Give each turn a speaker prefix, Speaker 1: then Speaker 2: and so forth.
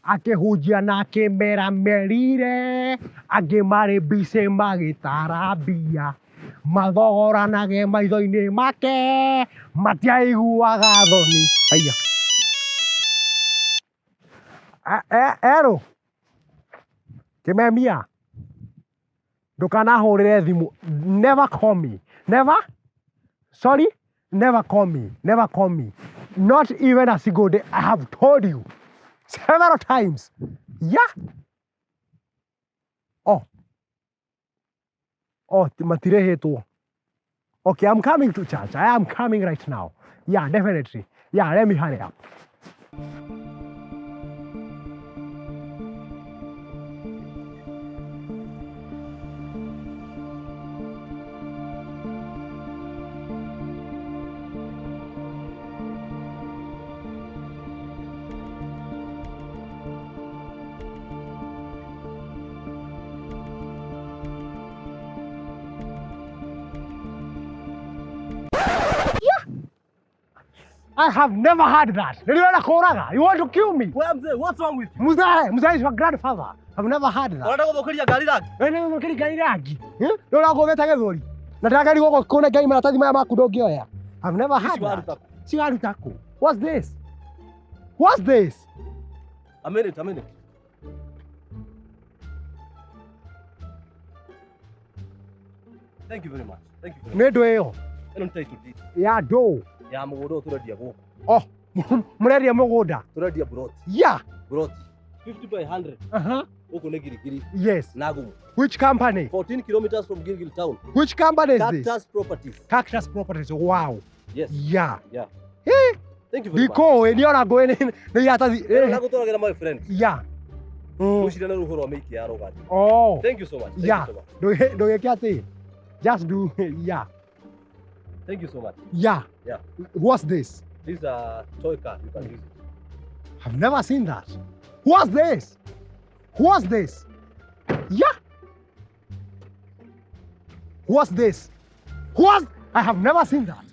Speaker 1: Akĩhunjia na akĩmera merire, angĩ marĩ mbicĩ magĩtara mbia, mathogoranage maitho-inĩ make, matiaiguaga thoni. Aya. Erũ, kĩmemia, ndũkanahũrĩre thimũ, never call me, never, sorry, never call me, never call me, not even a single day. I have told you several times. Yeah. Oh. Oh, matirĩhĩtwo. Okay, I'm coming to church. I am coming right now. Yeah, definitely. Yeah, let me hurry up. I have never heard that. Niliona kũraga. You want to kill me?
Speaker 2: Wewe mzee, what's wrong with you?
Speaker 1: Mzee, mzee is your grandfather. I've never heard that.
Speaker 2: Unataka gũthũkĩria ngari rangi?
Speaker 1: Wewe nĩ gũthũkĩria ngari rangi. Eh? Nĩ ũragũthĩte gĩthũri. Na ndĩrageria gũkũne ngai maratathi maya maku ndũngĩoya. I've never heard
Speaker 2: Ici waruta
Speaker 1: that.
Speaker 2: kũ?
Speaker 1: Ci waruta kũ? What's this? What's this?
Speaker 2: A minute, a minute. Thank you very much. Thank you very much.
Speaker 1: Nĩ ndũ ĩyo
Speaker 2: Ĩno nĩ title deed
Speaker 1: ya ndũ.
Speaker 2: ya mũgũnda ũyũ tũrendia gũkũ.
Speaker 1: Oh, mũrendia mũgũnda.
Speaker 2: Tũrendia buroti.
Speaker 1: Yeah.
Speaker 2: Buroti. 50 by 100.
Speaker 1: Uh-huh.
Speaker 2: Gũkũ nĩ Girigiri
Speaker 1: Yes.
Speaker 2: na Gumu.
Speaker 1: Which company?
Speaker 2: 14 kilometers from Gilgil town.
Speaker 1: Which company is this?
Speaker 2: Cactus Properties.
Speaker 1: Cactus Properties. Wow.
Speaker 2: Yes.
Speaker 1: Yeah.
Speaker 2: Yeah.
Speaker 1: Eh,
Speaker 2: Thank you very much.
Speaker 1: ndikũĩ nĩ ona ngũĩ nĩ iratathi.
Speaker 2: Ĩno ndagũtwaragĩra my friend.
Speaker 1: Yeah.
Speaker 2: Tũcirane rũhũ rwa mĩiki ya rũgati.
Speaker 1: Oh.
Speaker 2: Thank you so much. Thank
Speaker 1: Yeah.
Speaker 2: you so much.
Speaker 1: Ndũgĩke atĩ. Just do yeah.
Speaker 2: Thank you so much.
Speaker 1: Yeah.
Speaker 2: Yeah.
Speaker 1: What's this?
Speaker 2: This is a toy car. You can use it.
Speaker 1: I've never seen that. What's this? What's this? Yeah. What's this? What? I have never seen that.